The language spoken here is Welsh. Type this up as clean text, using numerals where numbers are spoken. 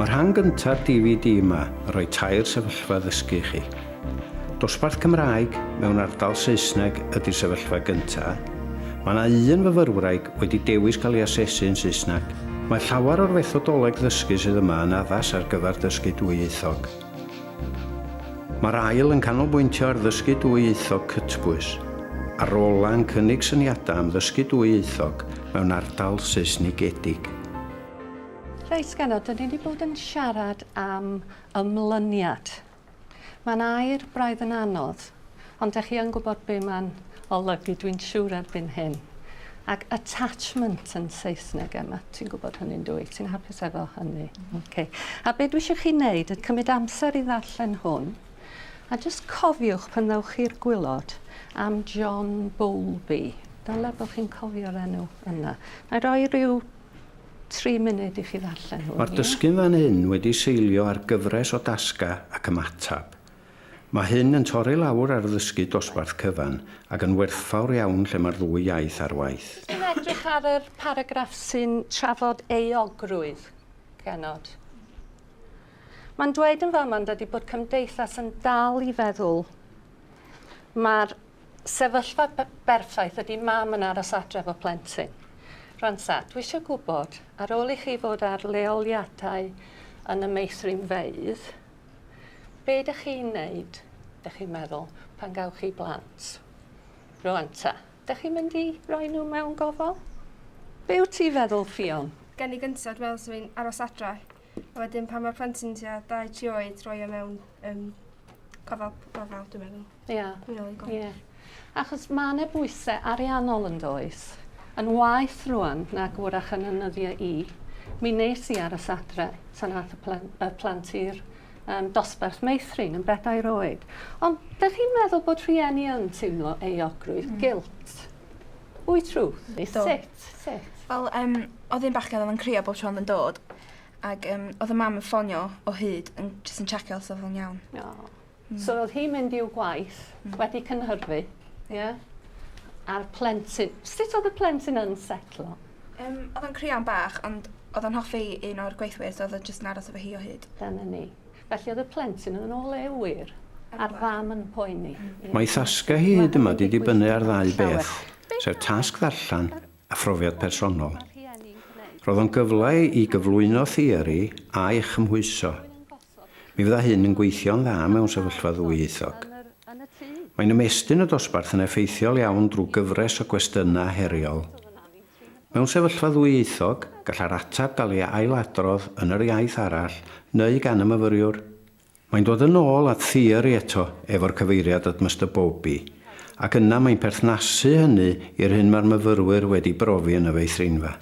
Mae rhan gynta'r DVD yma yn rhoi tair sefyllfa ddysgu i chi. Dosbarth Cymraeg mewn ardal Saesneg ydy'r sefyllfa gynta. Mae yna un fyfyrwraig wedi dewis cael ei asesu yn Saesneg. Mae llawer o'r fethodoleg ddysgu sydd yma yn addas ar gyfer dysgu dwyieithog. Mae'r ail yn canolbwyntio ar ddysgu dwyieithog cytbwys, a'r ola yn cynnig syniadau am ddysgu dwyieithog mewn ardal Seisnigedig. Reit genod, dyn ni wedi bod yn siarad am ymlyniad. Mae'n air braidd yn anodd, ond dych chi yn gwybod be mae'n olygu, dwi'n siŵr erbyn hyn. Ac attachment yn Saesneg, Emma, ti'n gwybod hynny'n dwy? Ti'n hapus efo hynny? Okay. A be dwi eisiau chi wneud ydy cymryd amser i ddarllen hwn, a jyst cofiwch pan ddewch chi'r gwylod am John Bowlby. Dyle bod chi'n cofio'r enw yna. Na i roi rhyw 3 munud i chi ddarllen hwn. Mae'r dysgu'n fan hyn wedi seilio ar gyfres o dasgau ac ymateb. Mae hyn yn torri lawr ar ddysgu dosbarth cyfan ac yn werthfawr iawn lle mae'r ddwy iaith ar waith. Jyst yn edrych ar yr paragraff sy'n trafod euogrwydd, genod. Mae'n dweud yn fama yn dydi bod cymdeithas yn dal i feddwl mae'r Sefyllfa berffaith ydy mam yn aros adre efo plentyn. Rwan ta, dwi eisiau gwybod, ar ôl i chi fod ar leoliadau yn y meithrinfeydd, be ydych chi'n neud, ydych chi'n meddwl, pan gawch chi blant? Rwan ta, ydych chi'n mynd i roi nhw mewn gofal? Be wyt ti feddwl, Ffion? Geni gyntaf, dwi'n meddwl, swn i'n aros adre. A wedyn pan mae'r plentyn tua 2-3 oed, rhoi o mewn um, gofal, gofal, dwi'n meddwl. Ia. Ie. Achos mae yna bwysau ariannol yn does? Yn waeth rwan nag wrach yn y nyddiau i. Mi nes i aros adre tan ath y, plen, y plant i'r um, dosbarth meithrin yn bedair oed. Ond dych chi'n meddwl bod rhieni yn teimlo euogrwydd, mm. guilt? Wyt Ruth? Do. Sut? Sut? Wel, um, oedd un bachgen oedd yn crio bob tro oedd yn dod, ac um, oedd y mam yn ffonio o hyd, yn jyst yn checio os oedd o'n iawn. Oh. Mm. So oedd hi'n mynd i'w gwaith, mm. wedi cynhyrfu, ie? Yeah? A'r plentyn, sut oedd y plentyn yn setlo? Um, oedd o'n crio'n bach, ond oedd o'n hoffi un o'r gweithwyr, so oedd o'n jyst yn aros efo hi o hyd. Dyna ni. Felly oedd y plentyn yn ôl e wir, a'r fam yn poeni. Mm. Mae thasgau hi hyd yma 'di dibynnu ar ddau beth, sef tasg ddarllen a phrofiad personol. Roedd o'n gyfle i gyflwyno theori a'i chymhwyso. Mi fydda hyn yn gweithio'n dda mewn sefyllfa ddwyieithog. Mae'n ymestyn y dosbarth yn effeithiol iawn drwy gyfres o gwestiynau heriol. Mewn sefyllfa ddwyieithog, gallai'r ateb gael ei ailadrodd yn yr iaith arall neu gan y myfyriwr. Mae'n dod yn ôl at theori eto efo'r cyfeiriad at Mister Bowlby, ac yna mae'n perthnasu hynny i'r hyn mae'r myfyrwyr wedi brofi yn y feithrinfa.